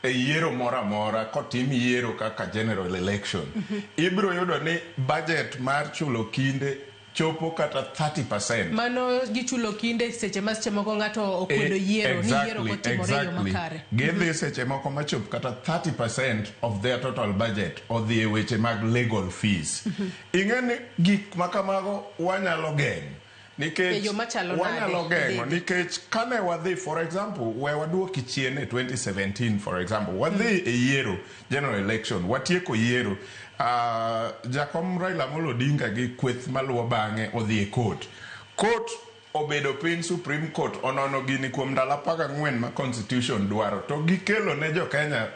E yiero moro amora, kotim yiero kaka general election, ibiro yudo ni budget mar chulo kinde chopo kata 30%. Mano gichulo kinde seche ma seche moko ng'ato okwedo yiero ni yiero ok otimore e yo makare. Gidhi seche moko machop kata 30% of their total budget odhi e weche mag legal fees. Ing'e ni gik ma kamago wanyalo geng'o nikech E yo machalo nade? Wanyalo geng'o Dede. nikech kane wadhi, for example, we waduoki chien e 2017, for example, wadhi e yiero, general election, watieko yiero, jakom Raila Amolo Odinga gi kweth maluwo bang'e odhi e court. Court obedo piny, Supreme Court onono gini kuom ndalo 14 ma constitution dwaro, to gikelo ne jo Kenya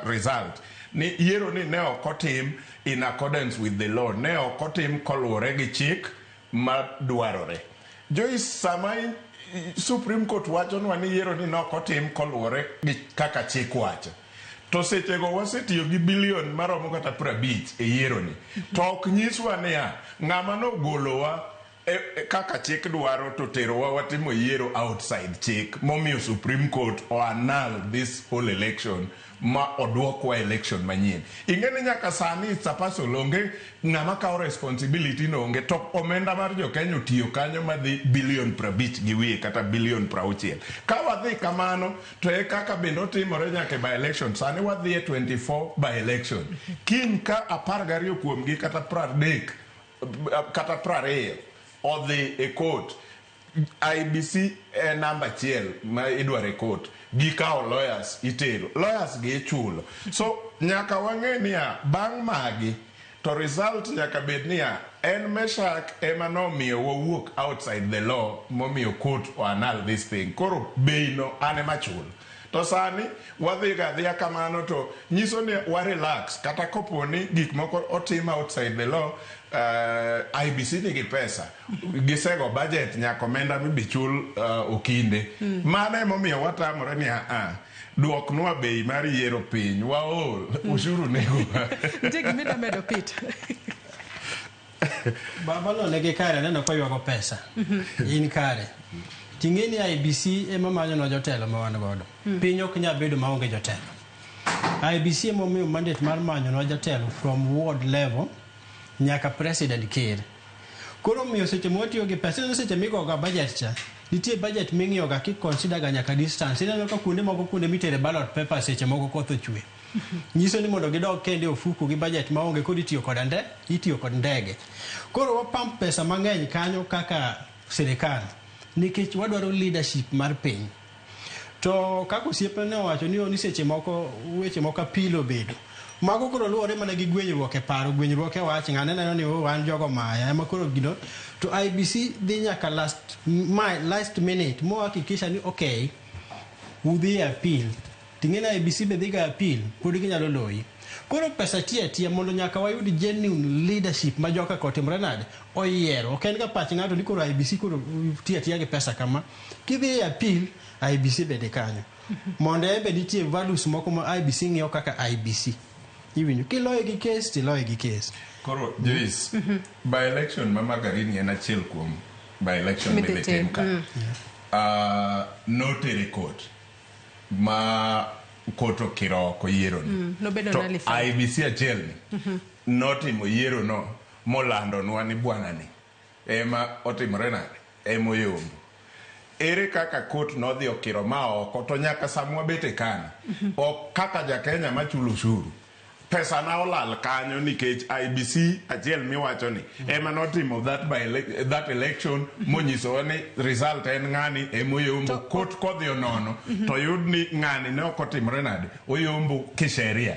result ni yiero ni ne ok otim in accordance with the law, ne ok otim koluwore gi chik madwarore. Joyce, sama Supreme Court wachonwa ni yiero ni ne ok otim koluwore gi kaka chik wacho, to sechego wasetiyo gi bilion maromo kata 50 e yieroni, to ok nyiswa niya ng'ama nogolowa e kaka chik dwaro to terowa watimo yiero outside chik, momiyo Supreme Court o annul this whole election ma oduokwa election manyien. Ing'e ni nyaka sani it's a puzzle, onge ng'ama kawo responsibility no, onge. To omenda mar jo Kenya otiyo kanyo madhi bilion 50 gi wiye kata bilion 60. Ka wadhi kamano to e kaka bende otimore nyaka e by election. Sani wadhi e 24 by election, kiny ka 12 kuomgi kata 30 kata 20 odhi e court, IEBC e namba achiel ma idwaro e court. Gikawo lawyers, itero lawyers gi, ichulo. So nyaka wang'e niya, bang' magi to result nyaka bed niya en Meshak ema nomiyo wawuok outside the law, momiyo court o annul this thing. Koro bei no an ema chulo. To sani wadhi ga adhiya kamano, to nyiso ni wa relax. Kata kopo ni gik moko otim outside the law, IEBC nigi pesa, gisego budget nyaka omenda mibi chul okinde. Mano emomiyo watamore ni aa, duoknwa bei mar yiero piny, waol ushuru nego. Nitie gima idwa medo, Peter? Baba no nigi kare, aneno koywago pesa. In kare. Ting'e ni IEBC ema manyonwa jotelo ma wan godo. Piny ok nyal bedo maonge jotelo. IEBC ema omiyo mandate mar manyonwa jatelo from ward level nyaka president, ker. Koro omiyo seche ma watiyo gi pesa, ineno seche migoga budget cha, nitie budget ming'iyo ga ki consider ga nyaka distance. Ineno ka kuonde moko, kuonde mitere ballot paper, seche moko koth ochwe. Nyiso ni mondo gidog kendo e ofuku gi budget maonge, koro itiyo kod ande, itiyo kod ndege. Koro wapump pesa mang'eny kanyo kaka sirikal nikech wadwaro leadership mar piny. To kaka osiepna ne owacho ni seche moko weche moko apil obedo. Mago koro luwore mana gi gwenyruok e paro, gwenyruok e wach, ng'ane neno ni, "Oh, an jogo maya," ema koro gino. To IEBC dhi nyaka last minute mo hakikisha ni okay, udhi e appeal. Ting'e ni IEBC be dhi ga appeal, pod ginyalo loyi. Koro pesa tiyo atiya mondo nyaka wayud genuine leadership ma joka kotimore nade oyiero. Ok en ga pach ng'ato ni koro IEBC koro tiyo atiya gi pesa kama. Kidhi e appeal, IEBC bende kanyo. Mondo en be nitie values moko ma IEBC ng'iyo kaka IEBC. Iwinjo, kiloye gi case tiloye gi case. Koro Joyce, by election ma Magarini en achiel kuom by election midhi midhi tim. tim ka. Notere court ma court okiro oko yiero ni. Nobedo To nullified. IEBC achiel ni notimo yiero no molandonwa ni bwana ni ema otimore nade, ema oyombo. Ere kaka court nodhi okiro ma oko to nyaka sama wabete kani ok kaka ja Kenya machulo ushuru, pesa na olal kanyo nikech IEBC achiel miwacho ni ema notimo that election monyisowa ni result en ng'ani emoyombo. Court kodhi onono to yud ni ng'ani ne ok otimore nade, oyombo kisheria.